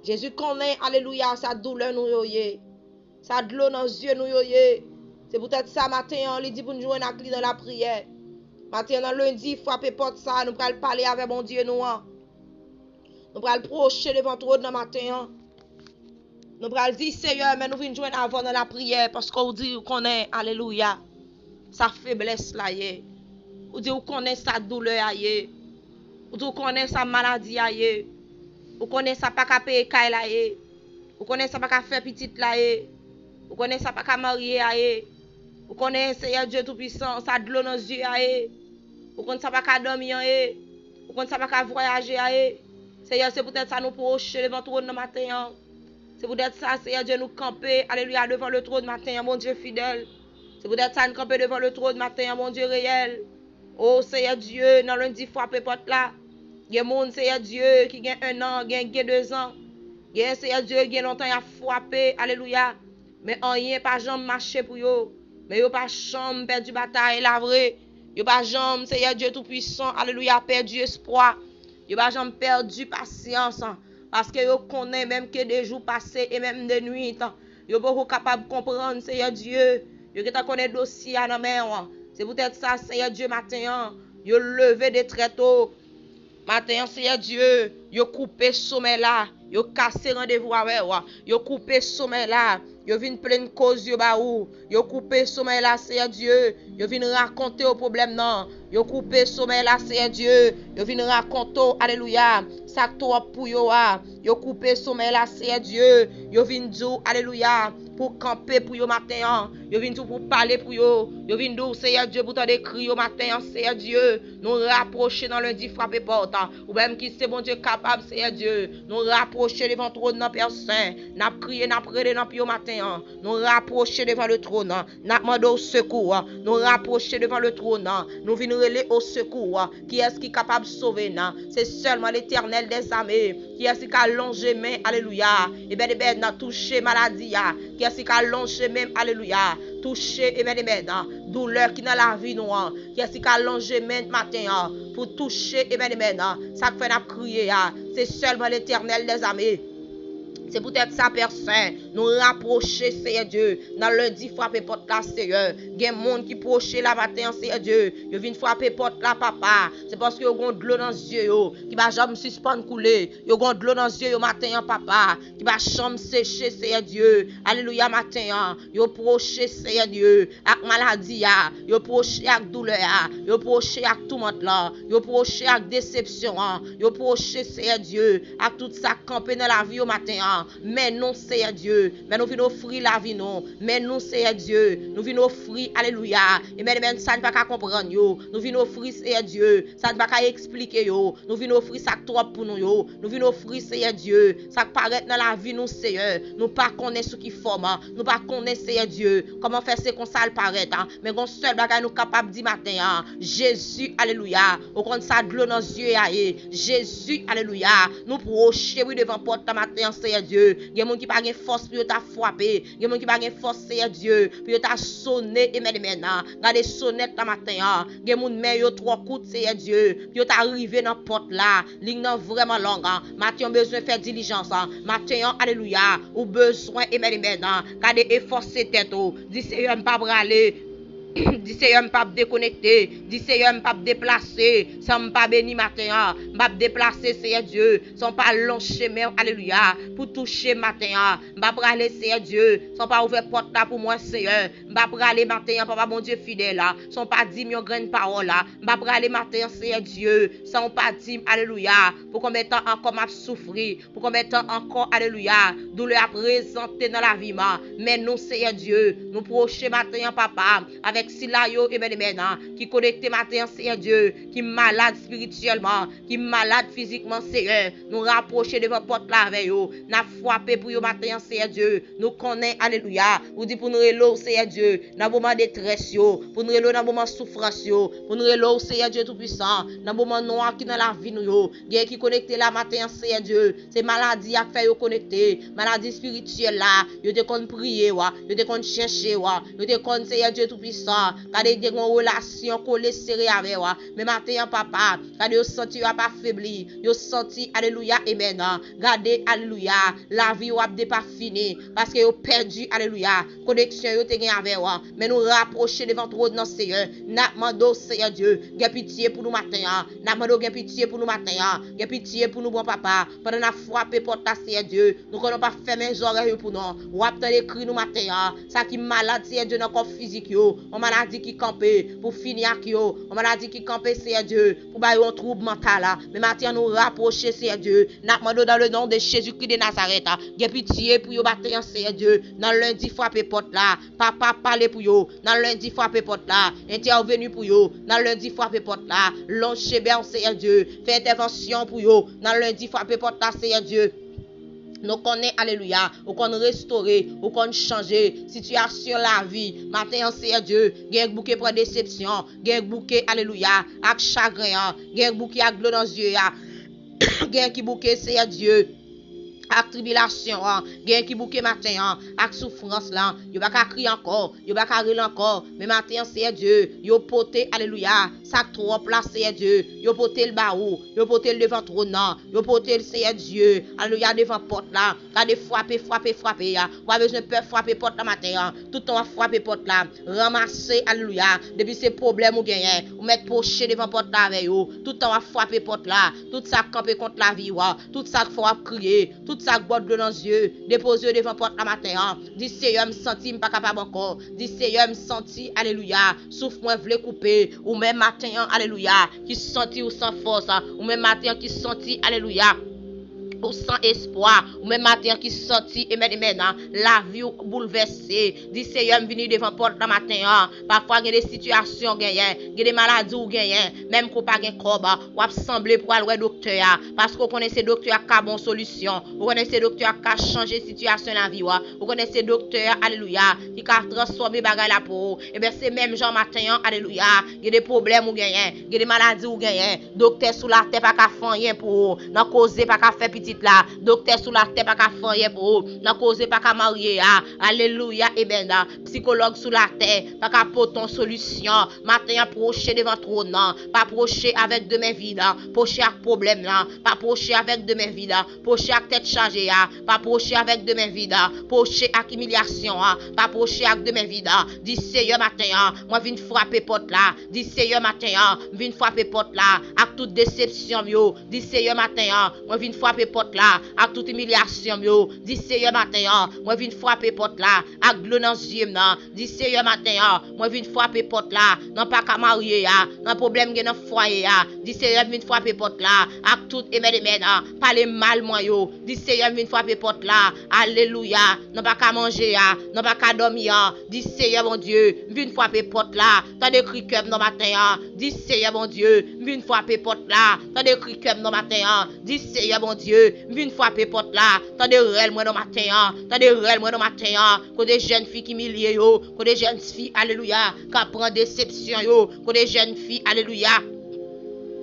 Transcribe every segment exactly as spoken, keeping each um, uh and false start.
Jezi konnen, alelouya, sa doulè nou yo ye. Sa dlo nan zye nou yo ye. Se poutèt sa, maten an, li di pou n jwenn ak li nan lapriyè. Maten an, nan lendi, frape pòt sa, nou pral pale avè Bondye nou an. Nou pral pwoche devan twòn nan maten an. Nou pral di, Seyè, men nou vin jwenn avè w nan lapriyè, paske w di ou konnen, alelouya, sa feblès la ye. Ou di ou konnen sa doulè a ye. Ou di ou konnen sa maladi a ye. Ou konnen sa pa ka peye kay la ye. Ou konnen sa pa ka fè pitit la ye. Ou konnen sa pa ka marye a ye. Ou konnen, Seyè Dye Toupisan, sa dlo nan zye a ye. Ou konn sa pa ka dòmi an ye. Ou konn sa pa ka vwayaje a ye. Seyè, se poutèt sa nou pwoche devan twòn nan maten an. Se poutèt sa, Seyè Dye, nou kanpe, alelouya, devan le twòn maten an, Bondye fidèl. Se poutèt sa, nou kanpe devan le twòn maten an, Bondye reyèl. O Seyè Dye, nan lendi frape pòt la. Gen moun, Seyè Dye, ki gen en an, gen, gen dezan. Gen, Seyè Dye, gen lontan y ap frape, alelouya. Men anyen pa janm mache pou yo. Men yo pa janm pèdi batay la vre. Yo pa janm, Seyè Dye Toupisan, alelouya, pèdi espwa. Yo pa janm pèdi pasyans. Paske yo konnen menm ke de jou pase e menm de nwit, yo poko kapab konprann, Seyè Dye. Yo gentan konnen dosye a nan men w. Se poutèt sa, Seyè Dye, maten an, yo leve de trè to. Maten an, Seyè Dye, yo koupe somèy la, yo kase randevou avè w, yo koupe somèy la, yo vin plenn koz yo ba ou, yo koupe somèy la, Seyè Dye, yo vin rakonte w pwoblèm nan, yo koupe somèy la, Seyè Dye, yo vin rakonte w, alelouya, sa k twòp pou yo a, yo koupe somèy la, Seyè Dye, yo vin di w, alelouya, pou kanpe pou yo maten an, yo vin di w pou pale pou yo, yo vin di w, Seyè Dye, pou tande kri yo maten an, Seyè Dye, nou rapwoche nan lendi frape pòt, ou menm ki se Bondye kapab, Seyè Dye, nou rapwoche devan twòn nan, Pè Sen, n ap kriye, n ap rele nan pye w maten an, nou rapwoche devan le twòn, n ap mande w sekou, nou rapwoche devan le twòn, nou vin rele o sekou, kiyès ki kapab sove n? Se sèlman Letènèl dèzame. Kiyès ki ka lonje men, alelouya, e bèn, e bèn, touche maladi a? Kiyès ki ka lonje men, alelouya, touche, e bèn, e bèn, doulè ki nan lavi nou an? Kiyès ki ka lonje men maten an pou touche, e bèn, e bèn, sa k fè n ap kriye a? Se sèlman Letènèl dèzame. Se poutèt sa, Pè Sen, nou rapwoche, Seyè Dye, nan lendi frape pòt la, Seyè. Gen moun ki pwoche la maten an, Seyè Dye. Yo vin frape pòt la, papa. Se paske yo gon dlo nan zye yo ki pa janm sispann koule. Yo gon dlo nan zye yo maten an, papa, ki pa janm seche, Seyè Dye. Alelouya, maten an. Yo pwoche, Seyè Dye, ak maladi a. Yo pwoche ak doulè a. Yo pwoche ak toumant lan. Yo pwoche ak desepsyon an. Yo pwoche, Seyè Dye, ak tout sa k kanpe nan lavi yo maten an. Men nou, Seyè Dye, men nou vin ofri lavi nou. Men nou, Seyè Dye, nou vin ofri, alelouya, e men, men sa n pa ka konprann yo. Nou vin ofri, Seyè Dye, sa n pa ka eksplike yo. Nou vin ofri sa k twòp pou nou yo. Nou vin ofri, Seyè Dye, sa k parèt nan lavi nou, Seyè. Nou pa konnen sou ki fòm, nou pa konnen, Seyè Dye, kòman fè se konsa l parèt. Men gon sèl bagay nou kapab di maten an, Jezi, alelouya, ou konn sa dlo nan zye a ye. Jezi, alelouya, nou pwoche, wi, devan pòt la maten an, Seyè Dye. Gen moun ki pa gen fòs pou yo ta frape. Gen moun ki pa gen fòs, Seyè Dye, pou yo ta sone, e men, e men, gade sonèt la maten an. Gen moun men yo twò kout, Seyè Dye, pou yo ta rive nan pòt la. Liy nan vrèman long. Maten an bezwen fè dilijans. Maten an, alelouya, ou bezwen, e men, e men, gade, efòse tèt ou. Di, Seyè, m pa prale. Di, Seyè, m p ap dekonekte. Di, Seyè, m p ap deplase san m pa beni maten an. M p ap deplase, Seyè Dye, san w pa lonje men w, alelouya, pou touche maten an. M pa prale, Seyè Dye, san w pa ouvè pòt la pou mwen, Seyè. M pa prale maten an, Papa Bondye fidèl, san w pa di m yon grenn pawòl. M pa prale maten an, Seyè Dye, san w pa di m, alelouya, pou konbyen tan ankò m ap soufri. Pou konbyen tan ankò, alelouya, doulè a prezante nan lavi m? Men nou, Seyè Dye, nou pwoche maten an, papa, avèk sila yo, e men, e men, ki konekte maten an, Seyè Dye, ki malad espirityèlman, ki malad fizikman, Seyè. Nou rapwoche devan pòt la avè yo. N ap frape pou yo maten an, Seyè Dye. Nou konnen, alelouya, ou di pou n rele w, Seyè Dye, nan moman detrès yo, pou n rele w nan moman soufrans yo, pou n rele w, Seyè Dye Toupisan, nan moman nwa ki nan lavi nou yo. Gen ki konekte la maten an, Seyè Dye. Se maladi a k fè yo konekte. Maladi espirityèl la. Yo te konn priye w, yo te konn chèche w, yo te konn, Seyè Dye Toupisan, an. Gade, te gen yon relasyon kole sere avè w. Men maten an, papa, gade, yo santi yo ap afebli. Yo santi, alelouya, amen. Gade, alelouya, lavi yo ap depafini. Paske yo pèdi, alelouya, koneksyon yo te gen avè w. Men nou rapwoche devan twòn nan, Seyè. N ap mande w, Seyè Dye, gen pitye pou nou maten an. N ap mande w gen pitye pou nou maten an. Gen pitye pou nou, bon papa. Pandan n ap frape pòt la, Seyè Dye, nou konnen w p ap fèmen zòrèy yo pou nou. W ap tande kri nou maten an. Sa ki malad, Seyè Dye, nan kò fizik yo. Yon maladi ki kanpe pou fini ak yo. Yon maladi ki kanpe, Seyè Dye, pou ba yo yon twoub mantal. Men maten an, nou rapwoche, Seyè Dye. N ap mande w, dans le nom de Jésus-Christ de Nazareth, gen pitye pou yo maten an, Seyè Dye. Nan lendi, frape pòt la. Papa, pale pou yo. Nan lendi, frape pòt la. Entèveni pou yo. Nan lendi, frape pòt la. Lonje men w, Seyè Dye. Fè entèvansyon pou yo. Nan lendi, frape pòt la, Seyè Dye. Nou konnen, alelouya, ou konn restore, ou konn chanje sitiyasyon lavi. Maten an, Seyè Dye, gen k bouke pran desepsyon, gen k bouke, alelouya, ak chagren an, gen k bouke ak dlo nan zye a, gen ki bouke, Seyè Dye, ak tribilasyon an, gen ki bouke maten an, ak soufrans lan. Yo pa ka kriye ankò, yo pa ka rele ankò. Men maten an, Seyè Dye, yo pote, alelouya, sa k twòp la, Seyè Dye, yo pote l ba ou, yo pote l devan twòn nan, yo pote l, Seyè Dye, alelouya, devan pòt la. Gade, frape, frape, frape a. W pa bezwen pè frape pòt la maten an. Tout tan w ap frape pòt la, ranmase, alelouya. Depi se pwoblèm ou genyen, ou mèt pwoche devan pòt la avè yo. Tout tan w ap frape pòt la, tout sa k kanpe kont lavi w, tout sa k fè w ap kriye, tout sa k ba w dlo nan zye, depoze yo devan pòt la maten an. Di, Seyè, m santi m pa kapab ankò. Di, Seyè, m santi, alelouya, souf mwen vle koupe. Ou menm maten an, alelouya, ki santi ou san fòs. Ou menm maten an ki santi, alelouya, ou san espwa. Ou menm maten an ki santi, amen, amen, lavi w boulvèse. Di, Seyè, m vini devan pòt la maten an. Pafwa gen de sitiyasyon w genyen, gen de maladi w genyen, menm ke w pa gen kòb, w ap sanble pou w al wè doktè a, paske w konnen se doktè a k ka ba w solisyon. Ou konnen se doktè a k ka chanje sitiyasyon lavi w. Ou konnen se doktè a, alelouya, ki ka transfòme bagay la pou ou. Ebyen, se menm jan maten an, alelouya, gen de pwoblèm ou genyen, gen de maladi ou genyen. Doktè sou latè pa ka fè anyen pou ou. Nan koze pa ka fè pitit la. Doktè sou latè pa ka fè anyen pou ou. Nan koze pa ka marye a. Alelouya, amen. Sikològ sou latè pa ka pote yon solisyon. Maten an, pwoche devan twòn nan. Pa pwoche avèk de men vid. Pwoche ak pwoblèm nan. Pa pwoche avèk de men vid. Pwoche ak tèt chaje a. Pa pwoche avèk de men vid. Pwoche ak imilyasyon an. Pa pwoche ak de men vid. Di, Seyè, maten an, mwen vin frape pòt la. Di, Seyè, maten an, m vin frape pòt la ak tout desepsyon m yo. Di, Seyè, maten an, mwen vin frape pòt la ak tout imilyasyon m yo. Di, Seyè, maten an, mwen vin frape pòt la ak dlo nan zye m nan. Di, Seyè, maten an, mwen vin frape pòt la nan pa ka marye a, nan pwoblèm gen nan fwaye a. Di, Seyè, m vin frape pòt la ak tout, amen, amen, pale mal mwen yo. Di, Seyè, m vin frape pòt la. Alelouya. Nan pa ka manje a, nan pa ka dòmi an. Di, Seyè Bondye, m vin frape pòt la. Tande kri kè m nan maten an. Di, Seyè Bondye, m vin frape pòt la. Tande kri kè m nan maten an. Di, Seyè Bondye, m vin frape pòt la. Tande rèl mwen nan maten an. Tande rèl mwen nan maten an. Kote jèn fi ki imilye yo. Kote jèn fi, alelouya, k ap pran desepsyon yo. Kote jèn fi, alelouya,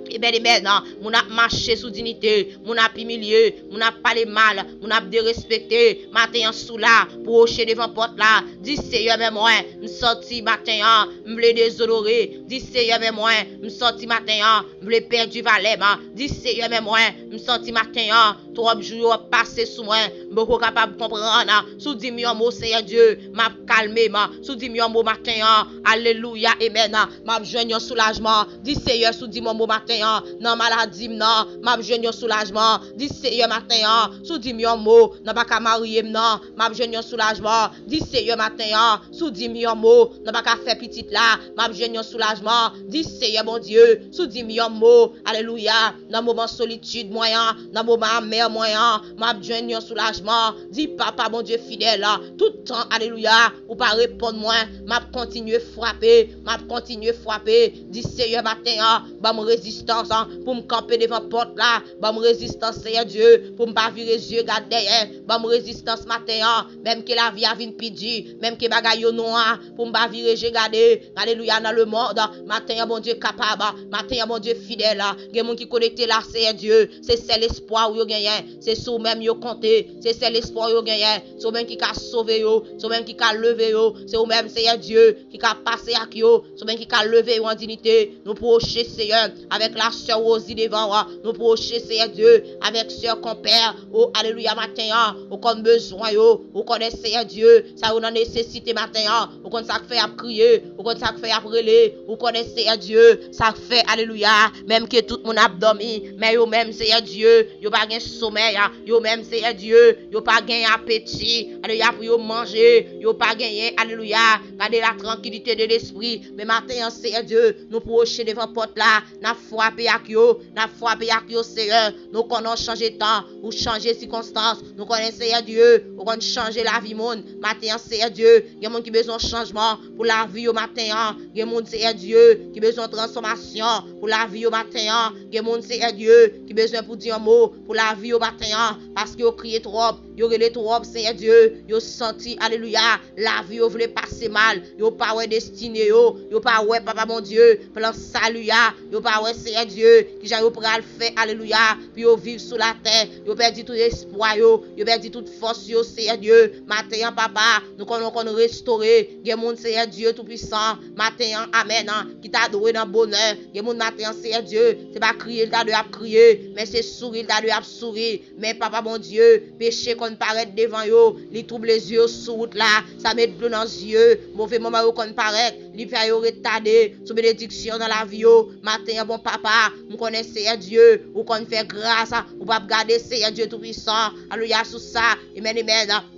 amen, amen, moun ap mache sou diyite, moun ap imilye, moun ap pale mal, moun ap derespekte. Maten an, si w la, pwoche devan pòt la. Di, Seyè, men mwen, m sòti maten an, m vle dezonore. Di, Seyè, men mwen, m sòti maten an, m vle pèdi valè m. Di, Seyè, men mwen, m sòti maten an, twòp jou yo ap pase sou mwen, m poko kapab konprann. Si w di m yon mo, Seyè Dye, m ap kalme m. Si w di m yon mo maten an, alelouya, amen, m ap jwenn yon soulajman. Di, Seyè, si w di m yon mo maten an, nan maladi m nan, m ap jwenn yon soulajman. Di, Seyè, maten an, si w di m yon mo, nan pa ka marye m nan, m ap jwenn yon soulajman. Di, Seyè, maten an, si w di m yon mo, nan pa ka fè pitit la, m ap jwenn yon soulajman. Di, Seyè Bondye, si w di m yon mo, alelouya, nan moman solitid mwen an, nan moman amè mwen an, m ap jwenn yon soulajman. Di, Papa Bondye fidèl, tout tan, alelouya, ou pa reponn mwen, m ap kontinye frape, m ap kontinye frape. Di, Seyè, maten an, ban m rezistans pou m kanpe devan pòt la. Ban m rezistans, Seyè Dye, pou m pa vire zye gad dèyè. Ban m rezistans maten an, menm ke lavi a vin pi di, menm ke bagay yo nwa, pou m pa vire je gade. Alelouya, nan lemonn, maten an, Bondye kapab, maten an, Bondye fidèl. Gen moun ki konekte la, Seyè Dye, se sèl espwa w yo genyen. Se sou ou menm yo konte. Se sèl espwa yo genyen. Se ou menm ki ka sove yo. Se ou menm ki ka leve yo. Se ou menm, Seyè Dye, ki ka pase ak yo. Se ou menm ki ka leve yo an dinite. Nou pwoche, Seyè, avèk la sè Rosie devan w. Nou pwoche, Seyè Dye, avèk sè Konpè. O, alelouya, maten an, ou konn bezwen yo. Ou konnen, Seyè Dye, sa yo nan nesesite maten an. Ou konn sa k fè y ap kriye. Ou konn sa k fè y ap rele. Ou konnen, Seyè Dye, sa k fè, alelouya, menm ke tout moun ap dòmi, men yo menm, Seyè Dye, yo pa gen somèy. Yo menm, Seyè Dye, yo pa gen apeti, alelouya, pou yo manje. Yo pa genyen, alelouya, gade la trankilite de lespri. Men maten an, Seyè Dye, nou pwoche devan pòt la. N ap frape ak yo. N ap frape ak yo, Seyè. Nou konnen w chanje tan, ou chanje sikonstans. Nou konnen, Seyè Dye, ou konn chanje lavi moun. Maten an, Seyè Dye, gen moun ki bezwen chanjman pou lavi yo maten an. Gen moun, Seyè Dye, ki bezwen transfòmasyon pou lavi yo maten an. Gen moun, Seyè Dye, ki bezwen pou di yon mo pou lavi yo maten an. Paske yo kriye twòp, yo rele twòp, Seyè Dye. Yo santi, alelouya, lavi yo vle pase mal. Yo pa wè destine yo. Yo pa wè, Papa Bondye, plan sali a. Yo pa wè, Seyè Dye, kijan yo pral fè, alelouya, pou yo viv sou latè. Yo pèdi tout espwa yo. Yo pèdi tout fòs yo, Seyè Dye. Maten an, Papa, nou konn, nou konn restore. Gen moun, Seyè Dye Toupisan, maten an, amèn, ki ta dwe nan bonè. Gen moun maten an, Seyè Dye, se pa kriye l ta dwe ap kriye, men se souri l ta dwe ap souri. Men, Papa Bondye, peche konn parèt devan yo, li twouble zye yo sou wout la, sa met dlo nan zye, move moman yo konn parèt, li fè yo retade sou benediksyon nan lavi yo. Maten an, bon Papa, m konnen, Seyè Dye, ou konn fè gras, ou p ap gade, Seyè Dye Toupisan, alelouya, sou sa, amèn, amèn.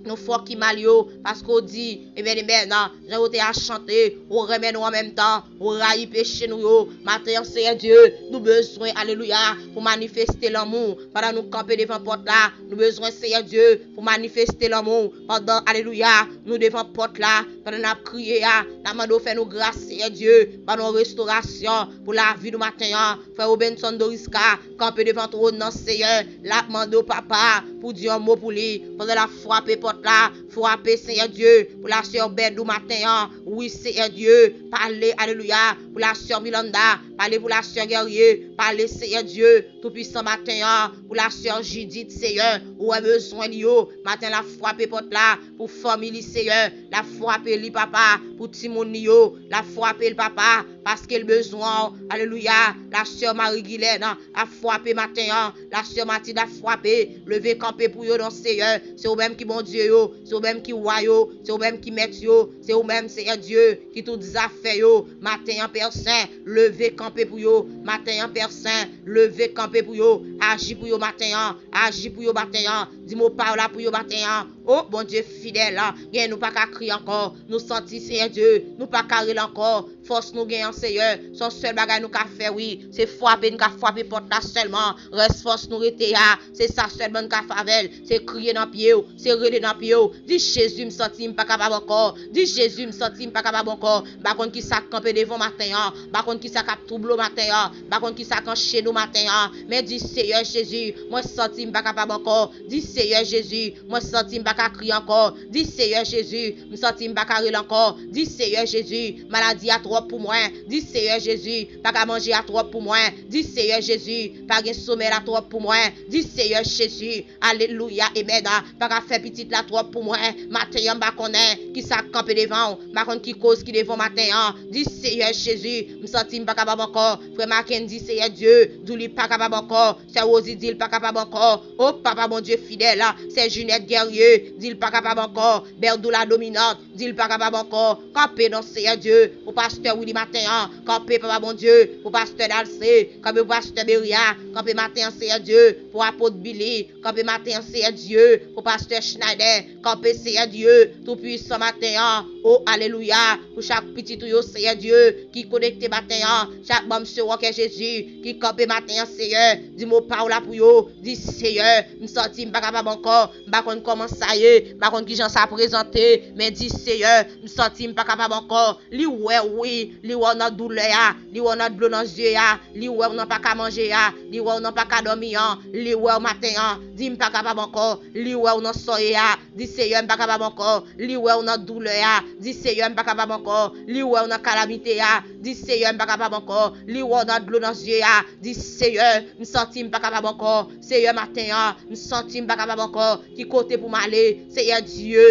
Nou fè ki mal yo, paske w di, amèn, amèn, jan yo te a chante, ou renmen nou an menm tan, ou rayi peche nou yo. Maten an, Seyè Dye, nou bezwen, alelouya, pou manifeste lanmou. Pandan nou kanpe devan pòt la, nou bezwen, Seyè Dye, pou manifeste lanmou. Pandan, alelouya, nou devan pòt la, pandan n ap kriye a, n ap mande w fè nou gras, Seyè Dye, ban nou restorasyon pou lavi nou maten an. Frè Robenson Doriska kanpe devan twòn nan, Seyè, l ap mande w, Papa, pou di yon mo pou li. Pandan l ap frape pòt la, frape, Seyè Dye, pou la sè Bèdou maten an. Wi, Seyè Dye, pale, alelouya, pou la sè Milanda, pale pou la sè Guerrier, pale, Seyè Dye, Toupisan, maten an, pou la sè Judith, Seyè, ou wè bezwen li yo. Maten, l ap frape pòt la pou fanmi li, Seyè. L ap frape li, Papa, pou timoun li yo. L ap frape l, Papa, paske l bezwen w. Alelouya. La sè Marie Guilaine, l ap frape maten an. La sè Matilda ap frape. Leve kanpe pou yo, non, Seyè. Se ou menm ki Bondye yo. Se ou menm ki wa yo. Se ou menm ki mèt yo. Se ou menm, Seyè Dye, ki tout zafè yo. Maten an, Pè Sen, leve kanpe pou yo. Maten an, Pè Sen, leve kanpe pou yo. Aji pou yo maten an. Aji pou yo maten an. Di mo pa w la pou yo maten an. O Bondye fidèl, gen nou pa ka kriye ankò. Nou santi, Seyè Dye, nou pa ka rele ankò. Fòs nou gen an, Seyè, se yon sèl bagay nou ka fè, wi. Se frape, n ka frape pòt la sèlman. Rès fòs nou rete a, se sa sèlman n ka fè avè l. Se kriye nan pye w, se rele nan pye w. Di, Jezi, m santi m pa kapab ankò. Di, Jezi, m santi m pa kapab ankò. M pa konn ki sa k kanpe devan w maten an. M pa konn ki sa k ap twouble w maten an. M pa konn ki sa k anchene w maten an. Men di, Seyè Jezi, mwen santi m pa kapab ankò. Di, Seyè Jezi, mwen santi m pa ka kriye ankò. Di, Seyè Jezi, m santi m pa ka rele ankò. Di, Seyè Jezi, maladi a twòp pou mwen. Di, Seyè Jezi, pa ka manje a twòp pou mwen. Di, Seyè Jezi, pa gen somèy la twòp pou mwen. Di, Seyè Jezi, alelouya, amèn, pa ka fè pitit la twòp pou mwen. Maten an, m pa konnen ki sa k kanpe devan w. M pa konn ki koz ki devan w maten an. Di, Seyè Jezi, m santi m pa kapab ankò. Frè Mackendy, Seyè Dye, di w li pa kapab ankò. Sè Rosie di l pa kapab ankò. O Papa Bondye fidèl, sè Jeanette Guerrier di l pa kapab ankò. Bèdou la dominant di l pa kapab ankò. Kanpe non Seyè Dye pou pastè Willy maten an. Kanpe Papa Bondye pou pastè Dalcé. Kanpe pou pastè Beria. Kanpe maten an Seyè Dye pou apot Billy. Kanpe maten an Seyè Dye pou pastè Schneider. Kanpe Seyè Dye tou pwisan maten an. O alelouya pou chak pitit ou yo Seyè Dye ki konekte maten an. Chak manm sewò kè Jezi ki kanpe maten an Seyè. Di mo pa w la pou yo. Di Seyè, m santi m pa kapab ankò. M pa konn kòman sa ye, m pa konn kijan sa prezante, men di, Seyè, m santi m pa kapab ankò. Li wè w, wi, li wè w nan doulè a, li wè w nan dlo nan zye a, li wè w nan pa ka manje a, li wè w nan pa ka dòmi an, li wè w maten an, di, m pa kapab ankò, li wè w nan sa w ye a, di, Seyè, m pa kapab ankò, li wè w nan doulè a, di, Seyè, m pa kapab ankò, li wè w nan kalamite a, di, Seyè, m pa kapab ankò, li wè w nan dlo nan zye a, di, Seyè, m santi m pa kapab ankò, Seyè, maten an, m santi m pa kapab ankò, ki kote pou m ale, Seyè Dye.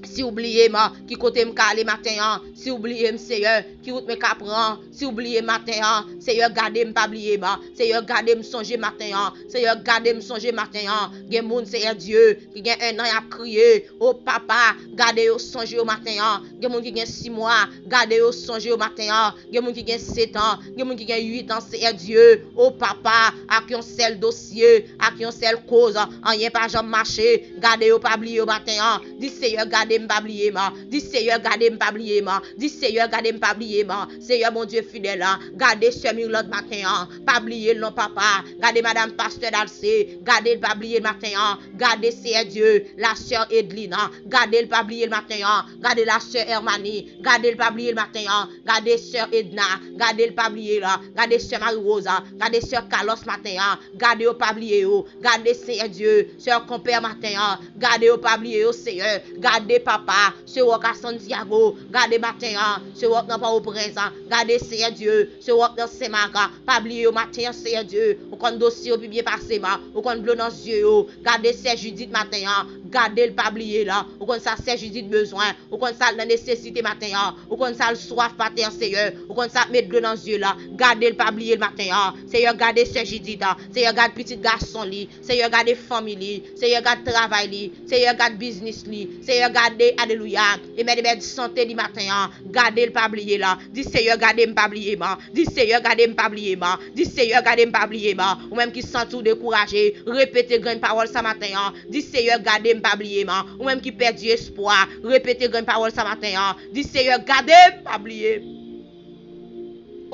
Si w bliye m, ki kote m ka ale maten an? Si w bliye m, Seyè, ki wout mwen ka pran? Si w bliye m maten an, Seyè, gade m pa bliye m. Seyè, gade m sonje maten an. Seyè, gade m sonje maten an. Gen moun, Seyè Dye, ki gen ennan y ap kriye. O papa, gade yo sonje yo maten an. Gen moun ki gen sis mwa, gade yo sonje yo maten an. Gen moun ki gen sèt an, gen moun ki gen uit an, Seyè Dye. O papa, ak yon sèl dosye, ak yon sèl koz, anyen pa janm mache. Gade yo pa bliye yo maten an. Di, Seyè, gade m pa bliye m. Di, Seyè, gade m pa bliye m. Di, Seyè, gade m pa bliye m. Seyè Bondye fidèl, gade sè Mirlande maten an. Pa bliye l non, papa. Gade madanm pastè Dalcé, gade l pa bliye l maten an. Gade, Seyè Dye, la sè Edline, gade l pa bliye l maten an. Gade la sè Hermanie, gade l pa bliye l maten an. Gade sè Edna, gade l pa bliye l. Gade sè Marie Rose, gade sè Carlos maten an. Gade yo pa bliye yo. Gade, Seyè Dye, sè Konpè maten an. Gade yo pa bliye yo, Seyè. Gade, papa, sè Wòk a Santiago. Gade maten an, sè Wòk nan Pòtoprens. Gade, Seyè Dye, sè Wòk nan Senmak. Pa bliye yo maten an, Seyè Dye. Ou konn dosye yo pi byen pase m. Ou konn dlo nan zye yo. Gade sè Judith maten an. Gade l, pa bliye l. Ou konn sa sè Judith bezwen. Ou konn sa l nan nesesite maten an. Ou konn sa l swaf maten an, Seyè. Ou konn sa ap met dlo nan zye l. Gade l, pa bliye l maten an. Seyè, gade sè Judith. Seyè, gade pitit gason li. Seyè, gade fanmi li. Seyè, gade travay li. Seyè, gade biznis li. Seyè, gade, alelouya, remèd, remèd sante li maten an. Gade l, pa bliye l. Di, Seyè, gade m, pa bliye m. Di, Seyè, gade m, pa bliye m. Di, Seyè, gade m, pa bliye m. Ou menm ki santi w dekouraje, repete grenn pawòl sa maten an. Di, Seyè, gade m, pa bliye m. Ou menm ki pèdi espwa, repete grenn pawòl sa maten an. Di, Seyè, gade m, pa bliye m.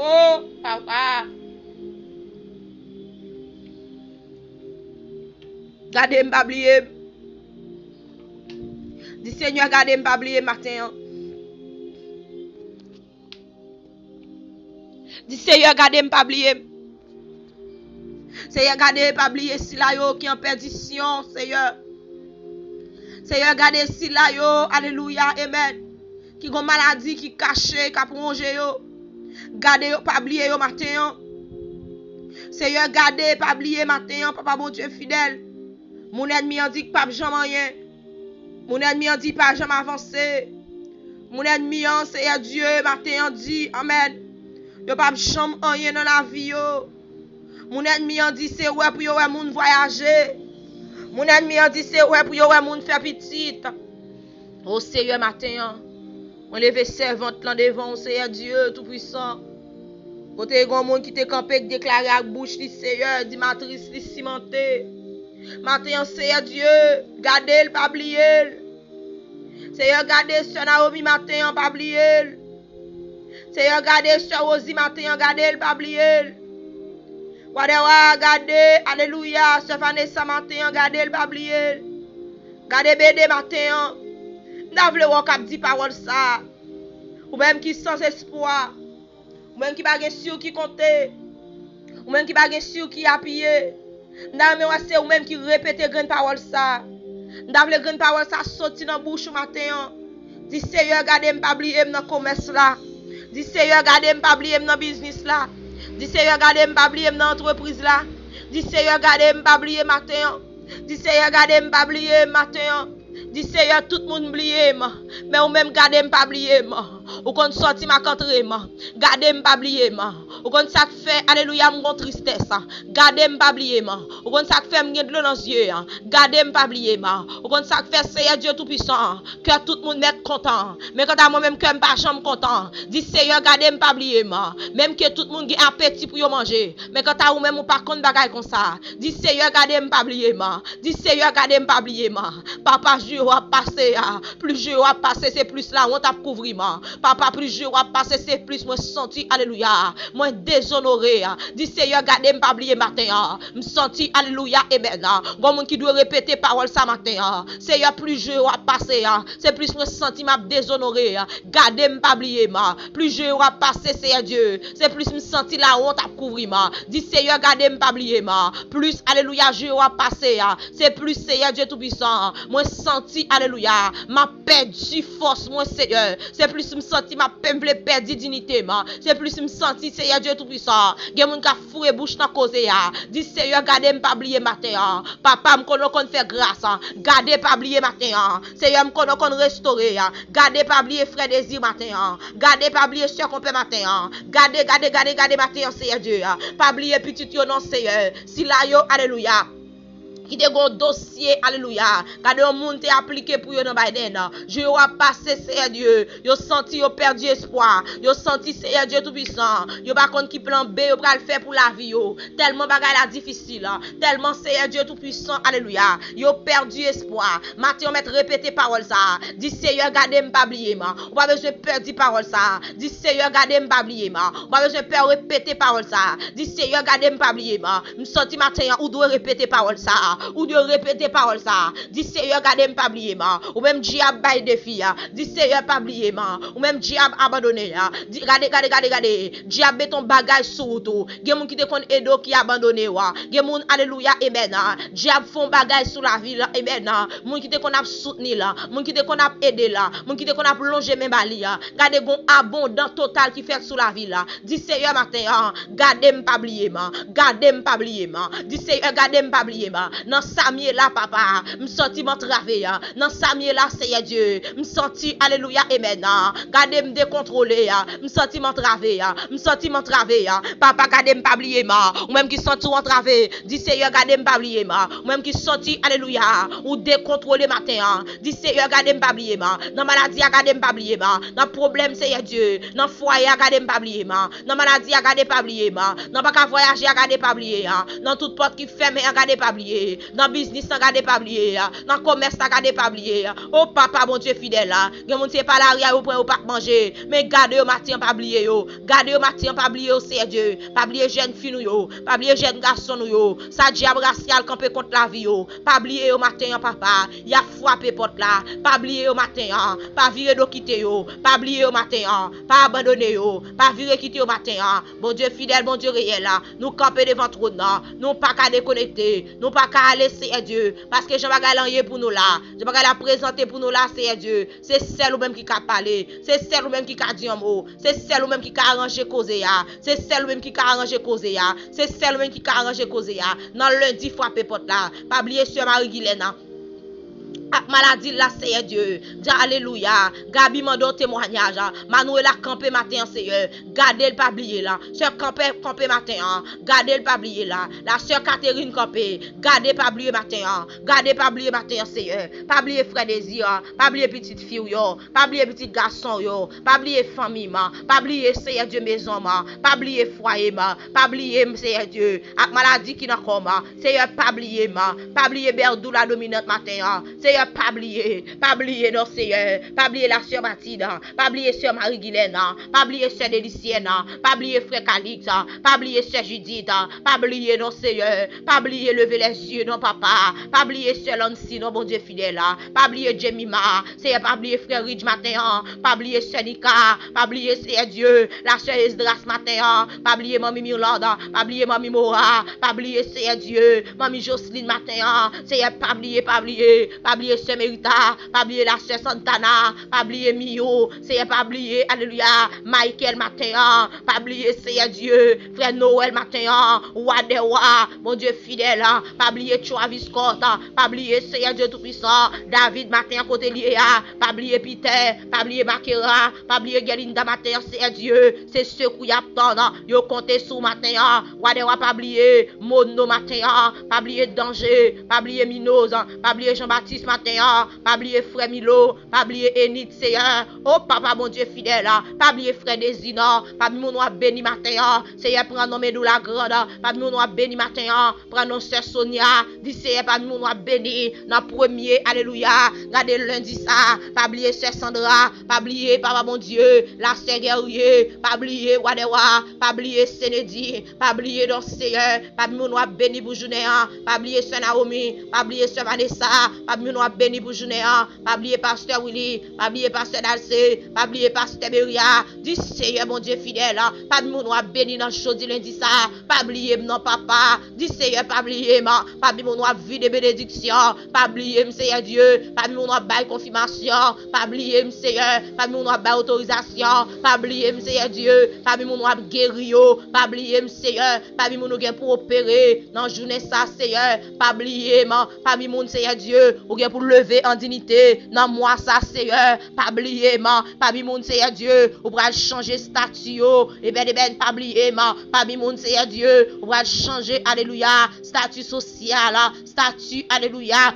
O, papa. Gade m, pa bliye m. Di, Senyè, gade m, pa bliye m maten an. Di, Seyè, gade m, pa bliye m. Seyè, gade, pa bliye sila yo ki an pèdisyon, Seyè. Seyè, gade sila yo, alelouya, amèn, ki gon maladi ki kache, k ap wonje yo. Gade yo, pa bliye yo maten an. Seyè, gade, pa bliye maten an, Papa Bondye fidèl. Moun ènmi an di k p ap janm anyen. Moun ènmi an di pa janm avanse. Moun ènmi an, Seyè Dye, maten an di, amèn, yo p ap janm anyen nan lavi yo. Moun ènmi an di se wè pou yo wè moun vwayaje. Moun ènmi an di se wè pou yo wè moun fè pitit. O Seyè, maten an, mwen leve sèvant lan devan w, Seyè Dye Toupwisan. Kote gen yon moun ki te kanpe, k deklare ak bouch li, Seyè, di matris li simante. Maten an, Seyè Dye, gade l, pa bliye l. Seyè, gade sè Naomi maten an, pa bliye l. Seyè, gade sè Rosie maten an, gade l, pa bliye l. Wa dè wa, gade, alelouya, sè Vanessa maten an, gade l, pa bliye l. Gade B D maten an. M ta vle wè w k ap di pawòl sa a. Ou menm ki san espwa. Ou menm ki pa gen si w ki konte. Ou menm ki pa gen si w ki apiye. M ta renmen wè se ou menm ki repete grenn pawòl sa a. M ta vle grenn pawòl sa a soti nan bouch ou maten an. Di, Seyè, gade m, pa bliye m nan komès la. Di, Seyè, gade m, pa bliye m nan biznis la. Di, Seyè, gade m, pa bliye m nan antrepriz la. Di, Seyè, gade m, pa bliye maten an. Di, Seyè, gade m, pa bliye m maten an. Di, Seyè, tout moun bliye m, men ou menm gade m, pa bliye m. Ou konn sòti m ak antre m. Gade m, pa bliye m. Ou konn sa k fè, alelouya, m gon tristès. Gade m, pa bliye m. Ou konn sa k fè m gen dlo nan zye. Gade m, pa bliye m. Ou konn sa k fè, Seyè Dye Toupisan, kè tout moun mèt kontan. Men kanta mwen menm, kè m pa janm kontan. Di, Seyè, gade m, pa bliye m. Menm ke tout moun gen apeti pou yo manje. Men kanta ou menm, ou pa konn bagay konsa. Di, Seyè, gade m, pa bliye m. Di, Seyè, gade m, pa bliye m. Papa, jou yo ap pase a, plis jou yo ap pase, se plis lawont ap kouvri m. Papa, plis jou yo ap pase, se plis mwen santi, alelouya, mwen dezonore. Di, Seyè, gade m pa bliye maten an. M santi, alelouya, amen. Gon moun ki dwe repete pawòl sa maten an. Seyè, plis jou yo ap pase, se plis mwen santi m ap dezonore. Gade m pa bliye m. Plis jou yo ap pase, Seyè Dye, se plis m santi lawont ap kouvri m. Di, Seyè, gade m pa bliye m. Plis, alelouya, jou yo ap pase, se plis, Seyè Dye Toupisan, mwen santi, alelouya, m ap pèdi fòs mwen, Seyè. Se plis m santi m ap, m vle pèdi diyite m. Se plis m santi, Seyè Dye Toupisan, gen moun k ap foure bouch nan koze a. Di, Seyè, gade m pa bliye maten an. Papa, m konnen w konn fè gras. Gade pa bliye maten an. Seyè, m konnen w konn restore. Gade pa bliye frè Dezi maten an. Gade pa bliye sè Konpè maten an. Gade, gade, gade, gade maten an, Seyè Dye. Pa bliye pitit yo non, Seyè. Sila yo, alelouya, ki te gon dosye, alelouya. Gade yon moun te aplike pou yo nan Biden. Jou yo ap pase, Seyè Dye. Yo santi yo pèdi espwa. Yo santi, Seyè Dye Toupisan, yo pa konn ki plan B yo pral fè pou lavi yo. Tèlman bagay la difisil. Tèlman, Seyè Dye Toupisan, alelouya, yo pèdi espwa. Maten an, mèt repete pawòl sa. Di, Seyè, gade m pa bliye m. Ou pa bezwen pè di pawòl sa. Di, Seyè, gade m pa bliye m. Ou pa bezwen pè repete pawòl sa. Di, Seyè, gade m pa bliye m. M santi maten an, ou dwe repete pawòl sa. Ou dwe repete pawòl sa. Di, Seyè, gade m pa bliye m. Ou menm dyab bay defi a. Di, Seyè, pa bliye m. Ou menm dyab abandone a. Di, gade, gade, gade, gade. Dyab mete yon bagay sou wout ou. Gen moun ki te konn ede w ki abandone w. Gen moun, alelouya, amen. Dyab fè yon bagay sou lavi l, amen. Moun ki te konn ap soutni l, moun ki te konn ap ede l, moun ki te konn ap lonje men ba li. Gade, gon abondan total ki fèt sou lavi l. Di, Seyè, maten an, gade m pa bliye m. Gade m pa bliye m. Di, Seyè, gade m pa bliye m. Nan sa m ye la, papa, m santi m antrave. Nan sa m ye la, Seyè Dye, m santi, alelouya, amen. Gade m dekontwole. M santi m antrave. M santi m antrave. Papa, gade m pa bliye m. Ou menm ki santi w antrave, di, Seyè, gade m pa bliye m. Ou menm ki santi, alelouya, ou dekontwole maten an, di, Seyè, gade m pa bliye m. Nan maladi a, gade m pa bliye m. Nan pwoblèm, Seyè Dye, nan fwaye a, gade m pa bliye m. Nan maladi a, gade pa bliye m. Nan pa ka vwayaje a, gade pa bliye. Nan tout pòt ki fèmen an, gade pa bliye. Nan biznis lan, gade pa bliye. Nan komès la, gade pa bliye. O papa, Bondye fidèl la, gen moun se pa lari a yo pran yo p ap manje. Men gade yo maten an, pa bliye yo. Gade yo maten an, pa bliye yo, Seyè Dye. Pa bliye jèn fi nou yo. Pa bliye jèn gason nou yo. Sa dyab rasyal kanpe kont lavi yo. Pa bliye yo maten an, papa. Y ap frape pòt la. Pa bliye yo maten an. Pa vire do kite yo. Pa bliye yo maten an. Pa abandone yo. Pa vire kite yo maten an. Bondye fidèl, Bondye reyèl la. Nou kanpe devan twòn nan. Nou pa ka dekonekte. Nou pa ka ale, Seyè Dye. Paske jan bagay lan ye pou nou la, jan bagay la prezante pou nou la, Seyè Dye, se sèl ou menm ki ka pale. Se sèl ou menm ki ka di yon mo. Se sèl ou menm ki ka aranje koze a. Se sèl ou menm ki ka aranje koze a. Se sèl ou menm ki ka aranje koze a. Nan lendi, frape pòt la. Pa bliye sè Marie Guilaine. Ak maladi l la, Seyè Dye. Di, alelouya. Gaby mande yon temwayaj. Manuela kanpe maten an, Seyè. Gade l, pa bliye l. Sè Kanpè kanpe maten an. Gade l, pa bliye l. La sè Catherine kanpe. Gade, pa bliye maten an. Gade, pa bliye maten an, Seyè. Pa bliye frè Désir. Pa bliye pitit fi w yo. Pa bliye pitit gason w yo. Pa bliye fanmi m. Pa bliye, Seyè Dye, mezon m. Pa bliye fwaye m. Pa bliye m, Seyè Dye, ak maladi ki nan kò m. Seyè, pa bliye m. Pa bliye Berdou la dominant maten an. Seyè, pa bliye. Pa bliye non, Seyè. Pa bliye la sè Matilde. Pa bliye sè Marie Guilaine. Pa bliye sè Delicienne. Pa bliye frè Calix. Pa bliye sè Judith. Pa bliye non, Seyè. Pa bliye Leve Lèzye non, papa. Pa bliye sè Lancy non, Bondye fidèl. Pa bliye Jemima. Seyè, pa bliye frè Ridge maten an. Pa bliye sè Nika. Pa bliye, Seyè Dye, la sè Esdras maten an. Pa bliye manmi Mirlande. Pa bliye manmi Mora. Pa bliye, Seyè Dye, manmi Joseline maten an. Seyè, pa bliye, pa bliye. Pa bliye sè Merita. Pa bliye la sè Santana. Pa bliye Mio. Seyè, pa bliye, alelouya, Michael maten an. Pa bliye, Seyè Dye, frè Noël maten an. Wa dè wa, Bondye fidèl. Pa bliye Travis Scott. Pa bliye, Seyè Dye Toupisan, David maten an kote l ye a. Pa bliye Peter. Pa bliye Makera. Pa bliye Gerlinda maten an, Seyè Dye. Se sekou y ap tann. Yo konte sou w maten an. Wa dè wa, pa bliye Mono maten an. Pa bliye Danje. Pa bliye Minoz. Pa bliye Jean Baptiste maten an. maten an, pa bliye frè Milo, pa bliye Enid, Seyè. O Papa Bondye fidèl, pa bliye frè Dezi, non. Pami moun w ap beni maten an, Seyè, pran non Medoula Grand. Pami moun w ap beni maten an, pran non sè Sonia. Di Seyè, pami moun w ap beni nan premye, alelouya. Gade lendi sa, pa bliye sè Sandra, pa bliye Papa Bondye, la sè Guerrier, pa bliye Wa dè Wa, pa bliye Senedi, pa bliye non Seyè, pami moun w ap beni pou jounen an, pa bliye sè Naomi, pa bliye sè Vanessa, pami moun w ap beni pou jounen an, pa bliye pastè Willy, pa bliye pastè Dalcé, pa bliye pastè Beria, di Seyè Bondye fidèl, pami moun w ap beni nan jodi lendi sa, pa bliye m non papa, di Seyè pa bliye m, pami moun w ap vide benediksyon, pa bliye m Seyè Dye, pami moun w ap bay konfimasyon, pa bliye m Seyè, pami moun w ap bay otorizasyon, pa bliye m Seyè Dye, pami moun w ap geri yo, pa bliye m Seyè, pami moun ou gen pou opere nan jounen sa Seyè, pa bliye m, pami moun Seyè Dye, ou gen pou leve an dinite nan mwa sa Seyè, pa bliye m, pami moun Seyè Dye, ou pral chanje estati yo, ebèn ebèn pa bliye m, pami moun Seyè Dye, ou pral chanje, alelouya, estati sosyal, estati, alelouya,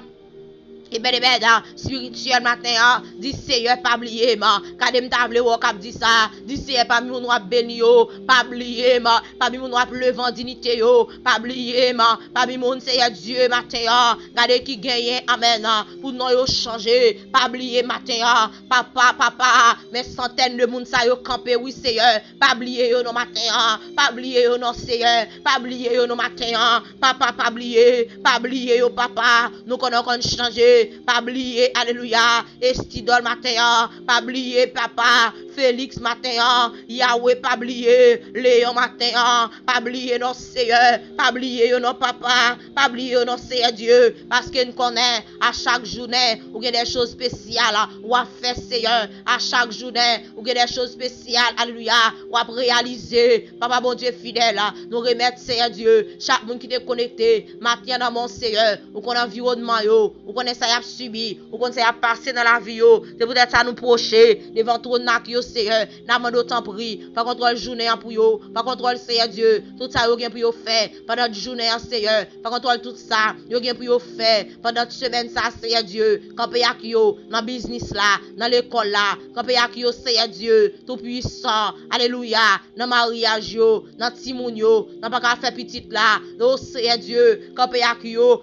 ebèn ebèn espirityèl maten an, di Seyè pa bliye m, gade m ta vle wè w k ap di sa, di Seyè pami moun w ap beni yo, pa bliye m, pami moun w ap leve an dinite yo, pa bliye m, pami moun Seyè Dye maten an, gade ki genyen, amèn, pou non yo chanje, pa bliye maten an, papa, papa, men santèn de moun sa yo kanpe wi Seyè, pa bliye yo non maten an, pa bliye yo non Seyè, pa bliye yo non maten an, papa pa bliye, pa bliye yo papa, nou konnen w konn chanje, pa bliye, alelouya, Estidòl maten an, pa bliye papa, Felix maten an, Yawe pa bliye, Leyon maten an, pa bliye non Seyè, pa bliye yo non papa, pa bliye yo non Seyè Dye, paske n konnen a chak jounen ou gen de choz espesyal w ap fè Seyè, a chak jounen ou gen de choz espesyal, alelouya, w ap reyalize, papa Bondye fidèl, nou remèt Seyè Dye, chak moun ki te konekte, maten an nan men w Seyè, ou konn anviwònman yo, ou konnen sa y ap sibi, ou konn sa y ap pase nan lavi yo, se poutèt sa nou pwoche devan twòn ak yo Seyè, n ap mande w tanpri, pran kontwòl jounen an pou yo, pran kontwòl Seyè Dye, tout sa yo gen pou yo fè, pandan jounen an Seyè, pran kontwòl tout sa yo gen pou yo fè, pandan semèn sa Seyè Dye, kanpe ak yo, nan biznis la, nan lekòl la, kanpe ak yo Seyè Dye, tou pwisan, alelouya, nan maryaj yo, nan timoun yo, nan pa ka fè pitit la, o Seyè Dye, kanpe ak yo,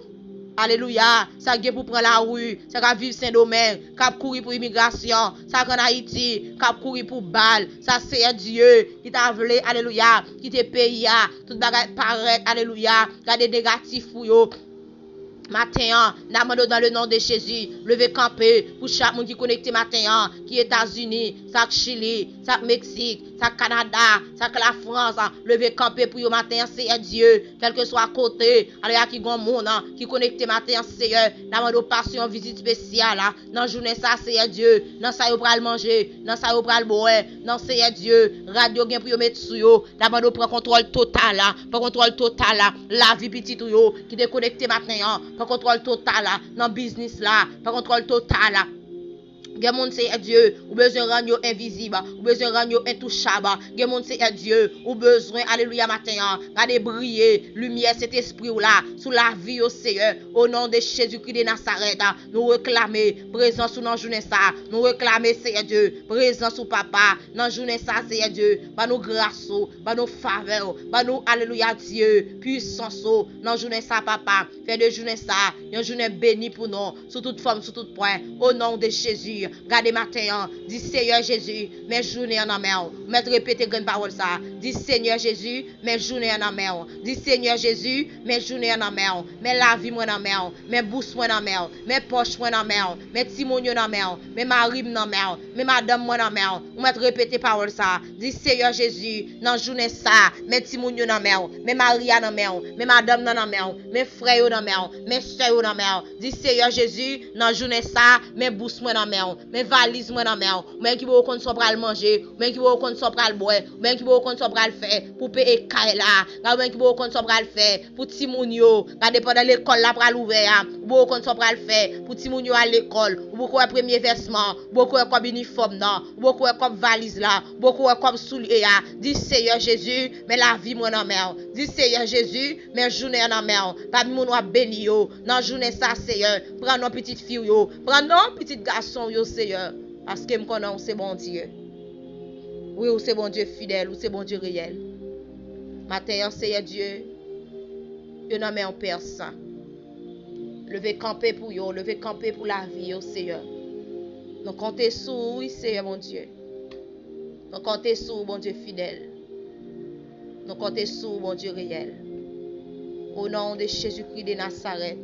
alelouya, sa k gen pou pran lari, sa k ap viv Sendomeng, k ap kouri pou imigrasyon, sa k ann Ayiti, k ap kouri pou bal, sa Seyè Dye, ki ta vle, alelouya, kite peyi a, tout bagay parèt, alelouya, gade negatif pou yo. Maten an, n ap mande w dans le nom de Jésus, leve kanpe pou chak moun ki konekte maten an, ki Etazini, sa k Chili, sa k Meksik, sa k Kanada, sa k Lafrans, leve kanpe pou yo maten an, Seyè Dye, kèlkeswa kote, alelouya, ki gon moun ki konekte maten an, Seyè, n ap mande w pase yon vizit espesyal, nan jounen sa, Seyè Dye, nan sa yo pral manje, nan sa yo pral bwè, nan Seyè Dye, rad yo gen pou yo met sou yo, n ap mande w pran kontwòl total, pran kontwòl total, lavi pitit ou yo, ki te konekte maten an, pran kontwòl total, nan biznis la, pran kontwòl total. Gen moun, Seyè Dye, ou bezwen rann yo envizib, ou bezwen rann yo entouchab. Gen moun, Seyè Dye, ou bezwen, alelouya, maten an, gade briye limyè Sentespri w la sou lavi yo, Seyè. O non de Jezikri de Nazarèt, nou reklame prezans ou nan jounen sa. Nou reklame, Seyè Dye, prezans ou, papa, nan jounen sa, Seyè Dye. Ban nou gras ou, ban nou favè ou, ban nou, alelouya, Dye, pwisans ou nan jounen sa, papa. Fè de jounen sa yon jounen beni pou nou, sou tout fòm, sou tout pwen. O non de Jezi, gade maten an, di, Seyè Jezi, men jounen an nan men w. Ou mèt repete grenn pawòl sa. Di, Senyè Jezi, men jounen an nan men w. Di, Senyè Jezi, men jounen an nan men w. Men lavi mwen nan men w. Men bous mwen nan men w. Men pòch mwen nan men w. Men timoun yo nan men w. Men mari m nan men w. Men madanm mwen nan men w. Ou mèt repete pawòl sa. Di, Seyè Jezi, nan jounen sa, men timoun yo nan men w. Men mari a nan men w. Men madanm nan nan men w. Men frè yo nan men w. Men sè yo nan men w. Di, Seyè Jezi, nan jounen sa, men bous mwen nan men w. Men valiz mwen nan men w. Ou menm ki bò w konn sa w pral manje, ou menm ki bò w konn sa w pral bwè, ou menm ki bò w konn sa w pral fè pou peye kay la. Gade ou menm ki bò w konn sa w pral fè pou timoun yo. Gade pandan lekòl la pral ouvè a, ou bò w konn sa w pral fè pou timoun yo al lekòl. Ou poko wè premye vèsman, ou poko wè kòb inifòm nan, ou poko wè kòb valiz la, ou poko wè kòb soulye a. Di Seyè Jezi, men lavi mwen nan men w. Di Seyè Jezi, men jounen an nan men w. Pami moun w ap beni yo nan jounen sa, Seyè, pran non pitit fi w yo, pran non pitit gason w yo, Seyè, paske m konnen w se Bondye. Wi, ou se Bondye fidèl, ou se Bondye reyèl. Maten an, Seyè Dye, yo nan men w, Pè Sen. Leve kanpe pou yo, leve kanpe pou lavi yo, Seyè. Nou konte sou ou, wi, Seyè Bondye. Nou konte sou ou, Bondye fidèl. Nou konte sou ou, Bondye reyèl. O non de Jezikri de Nazarèt,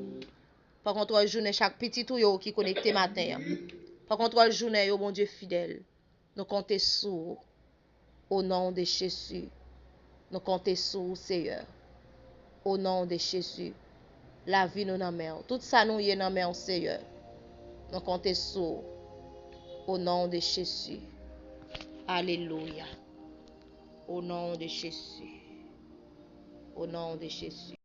pran kontwòl jounen chak pitit ou yo ki konekte maten an. Pran kontwòl jounen yo, Bondye fidèl. Nou konte sou ou. O non de Jezi. Nou konte sou ou, Seyè. O non de Jezi. Lavi nou nan men w. Tout sa nou ye nan men w, Seyè. Nou konte sou ou. O non de Jezi. Alelouya. O non de Jezi. O non de Jezi.